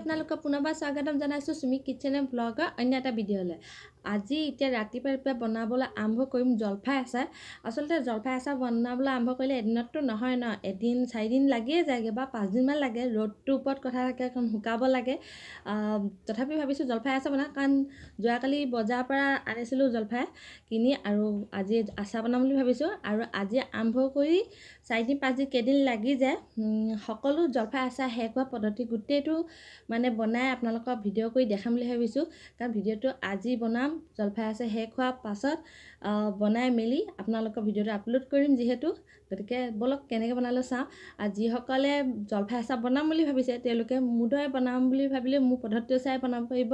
আপোনালোকক পুনৰবাৰ স্বাগতম জনাইছোঁ চুমি কিটচেন এণ্ড ব্লগৰ অন্য এটা ভিডিঅ'লৈ। আজি এতিয়া ৰাতিপুৱা ৰাতিপুৱা বনাবলৈ আৰম্ভ কৰিম জলফাই আচাৰ। আচলতে জলফাই আচাৰ বনাবলৈ আৰম্ভ কৰিলে এদিনততো নহয় ন, এদিন চাৰিদিন লাগিয়ে যায়গৈ বা পাঁচদিনমান লাগে। ৰ'দটোৰ ওপৰত কথা থাকে, কাৰণ শুকাব লাগে। তথাপি ভাবিছোঁ জলফাই আচাৰ বনাম, কাৰণ যোৱাকালি বজাৰৰ পৰা আনিছিলোঁ জলফাই কিনি আৰু আজি আচাৰ বনাম বুলি ভাবিছোঁ। আৰু আজি আৰম্ভ কৰি চাৰিদিন পাঁচদিন কেইদিন লাগি যায় সকলো জলফাই আচাৰ শেষ হোৱা পদ্ধতি গোটেইটো মানে বনাই আপোনালোকক ভিডিঅ' কৰি দেখাম বুলি ভাবিছোঁ। কাৰণ ভিডিঅ'টো আজি বনাম, জলফাই আচাৰ শেষ হোৱাৰ পাছত বনাই মেলি আপোনালোকৰ ভিডিঅ'টো আপলোড কৰিম যিহেতু। গতিকে ব'লক কেনেকৈ বনালোঁ চাওঁ। আৰু যিসকলে জলফাই আচাৰ বনাম বুলি ভাবিছে তেওঁলোকে মোৰ দৰে বনাম বুলি ভাবিলে মোৰ পদ্ধতিটো চাই বনাব পাৰিব,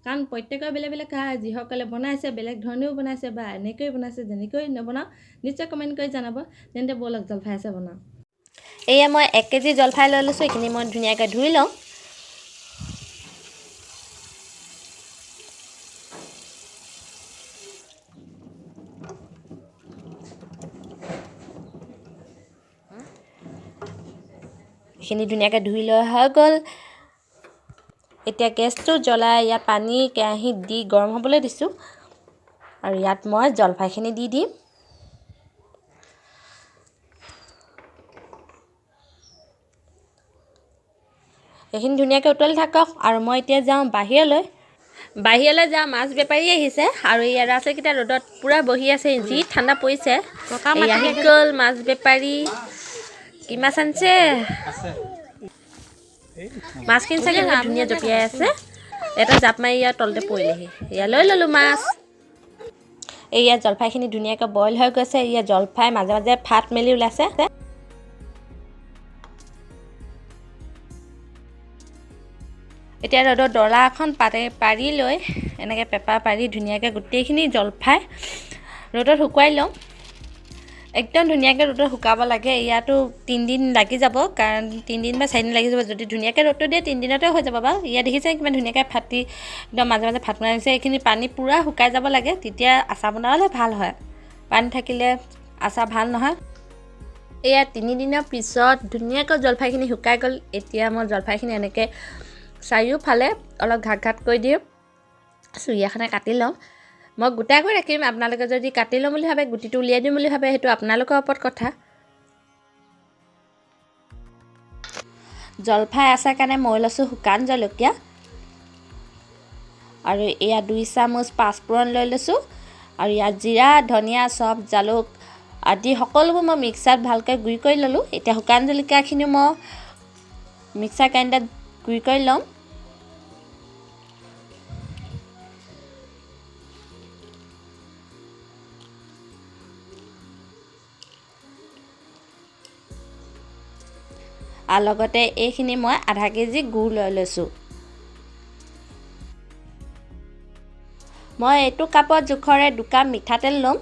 কাৰণ প্ৰত্যেকৰ বেলেগ বেলেগ খায়। যিসকলে বনাইছে বেলেগ ধৰণেও বনাইছে বা এনেকৈয়ে বনাইছে, যেনেকৈ নবনাওঁ নিশ্চয় কমেণ্ট কৰি জনাব। তেন্তে ব'লক জলফাই আচাৰ বনাওঁ। এয়া মই 1 কেজি জলফাই লৈ লৈছোঁ, এইখিনি মই ধুনীয়াকৈ ধুই লওঁ। এইখিনি ধুনীয়াকৈ ধুই লৈ হৈ গ'ল। এতিয়া গেছটো জ্বলাই ইয়াত পানী কেৰাহীত দি গৰম হ'বলৈ দিছোঁ আৰু ইয়াত মই জলফাইখিনি দি দিম। এইখিনি ধুনীয়াকৈ উতলি থাকক আৰু মই এতিয়া যাওঁ বাহিৰলৈ। বাহিৰলৈ যাওঁ, মাছ বেপাৰী আহিছে আৰু ইয়াৰ ল'ৰা ছোৱালীকেইটা ৰ'দত পূৰা বহি আছে, যি ঠাণ্ডা পৰিছে। আহি গ'ল মাছ বেপাৰী। কি মাছ আনিছে? মাছখিনি চাগে ধুনীয়া জঁপিয়াই আছে। এটা জাপ মাৰি ইয়াৰ তলতে পৰিলেহি, এয়া লৈ ল'লোঁ মাছ। এইয়া জলফাইখিনি ধুনীয়াকৈ বইল হৈ গৈছে। ইয়াৰ জলফাই মাজে মাজে ফাট মেলি ওলাইছে। এতিয়া ৰ'দত ডলা এখন পাৰি লৈ এনেকৈ পেপাৰ পাৰি ধুনীয়াকৈ গোটেইখিনি জলফাই ৰ'দত শুকুৱাই ল'ম। একদম ধুনীয়াকৈ ৰ'দত শুকাব লাগে। ইয়াতো 3 দিন লাগি যাব, কাৰণ 3 দিন বা 4 দিন লাগি যাব। যদি ধুনীয়াকৈ ৰ'দটো দিয়ে 3 দিনতে হৈ যাব বাৰু। ইয়াত দেখিছে কিমান ধুনীয়াকৈ ফাটি একদম মাজে মাজে ফাট মাৰিছে। এইখিনি পানী পূৰা শুকাই যাব লাগে, তেতিয়া আচাৰ বনাবলৈ ভাল হয়। পানী থাকিলে আচাৰ ভাল নহয়। এয়া 3 দিনৰ পিছত ধুনীয়াকৈ জলফাইখিনি শুকাই গ'ল। এতিয়া মই জলফাইখিনি এনেকৈ চাৰিওফালে অলপ ঘাট ঘাট কৰি দিওঁ, চুৰিয়াখনে কাটি লওঁ। মই গোটাকৈ ৰাখিম, আপোনালোকে যদি কাটি ল'ম বুলি ভাবে, গুটিটো উলিয়াই দিম বুলি ভাবে, সেইটো আপোনালোকৰ ওপৰত কথা। জলফাই আচাৰ কাৰণে মই লৈছোঁ শুকান জলকীয়া আৰু এয়া 2 চামুচ পাঁচফোৰণ লৈ লৈছোঁ আৰু ইয়াত জিৰা, ধনিয়া, চব জালুক আদি সকলোবোৰ মই মিক্সাৰত ভালকৈ গুড়ি কৰি ল'লোঁ। এতিয়া শুকান জলকীয়াখিনিও মই মিক্সাৰ গ্ৰাইণ্ডাৰত গুড়ি কৰি ল'ম। আৰু লগতে এইখিনি মই আধা কেজি গুড় লৈ লৈছোঁ। মই এইটো কাপত জোখৰে 2 কাপ মিঠাতেল ল'ম।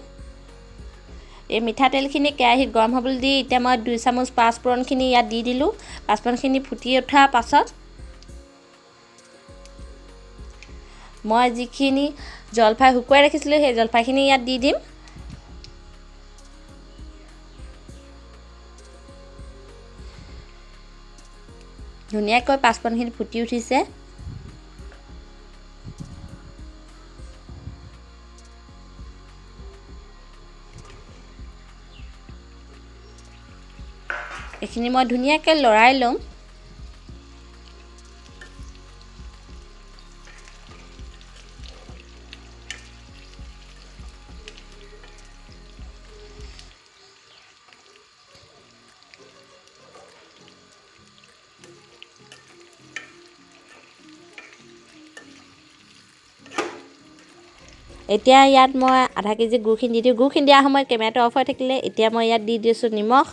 এই মিঠাতেলখিনি কেৰাহীত গৰম হ'বলৈ দি এতিয়া মই 2 চামুচ পাঁচফোৰণখিনি ইয়াত দি দিলোঁ। পাঁচফোৰণখিনি ফুটি উঠাৰ পাছত মই যিখিনি জলফাই শুকুৱাই ৰাখিছিলোঁ সেই জলফাইখিনি ইয়াত দি দিম। ধুনীয়াকৈ পাঁচফোৰণখিনি ফুটি উঠিছে। এইখিনি মই ধুনীয়াকৈ লৰাই ল'ম। এতিয়া ইয়াত মই আধা কেজি গুড়খিনি দি দিওঁ। গুড়খিনি দিয়াৰ সময়ত কেমেৰাটো অফ হৈ থাকিলে। এতিয়া মই ইয়াত দি দিছোঁ নিমখ।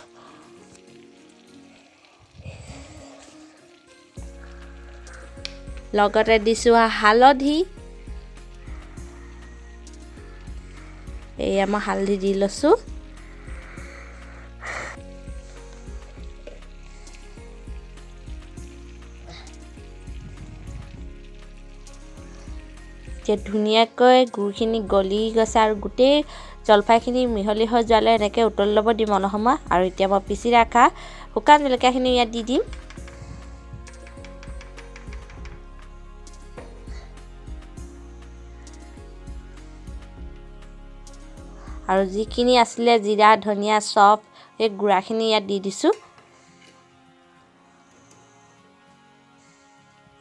লগতে দিছোঁ হালধি। এয়া মই হালধি দি লৈছোঁ। এতিয়া ধুনীয়াকৈ গুড়খিনি গলি গৈছে আৰু গোটেই জলফাইখিনি মিহলি হৈ যোৱালৈ এনেকৈ উতলি ল'ব দিম অলপ সময়। আৰু এতিয়া মই পিচি ৰখা শুকান জলকীয়াখিনি ইয়াত দি দিম। আৰু যিখিনি আছিলে জিৰা, ধনিয়া, চফ, এই গুড়াখিনি ইয়াত দি দিছোঁ।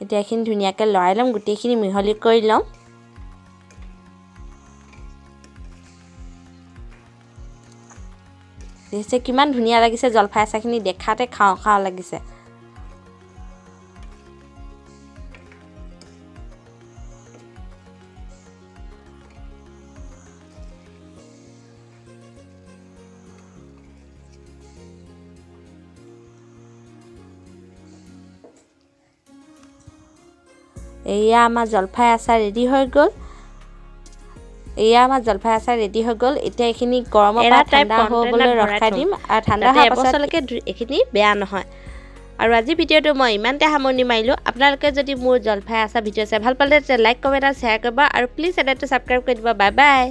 এতিয়া এইখিনি ধুনীয়াকৈ লৰাই ল'ম, গোটেইখিনি মিহলি কৰি ল'ম। দেখিছে কিমান ধুনীয়া লাগিছে জলফাই আচাৰখিনি, দেখাতে খাওঁ খাওঁ লাগিছে। এয়া আমাৰ জলফাই আচাৰ ৰেডি হৈ গ'ল। এয়া আমাৰ জলফাই আচাৰ ৰেডি হৈ গ'ল। এতিয়া এইখিনি গৰমৰ পৰা ঠাণ্ডা হ'বলৈ ৰখাই দিম আৰু ঠাণ্ডা হোৱাৰ পাছলৈকে এইখিনি বেয়া নহয়। আৰু আজি ভিডিঅ'টো মই ইমানতে সামৰণি মাৰিলোঁ। আপোনালোকে যদি মোৰ জলফাই আচাৰ ভিডিঅ' চাই ভাল পালে তেতিয়া লাইক, কমেণ্ট আৰু শ্বেয়াৰ কৰিব আৰু প্লিজ চেনেলটো ছাবস্ক্ৰাইব কৰি দিব। Bye bye.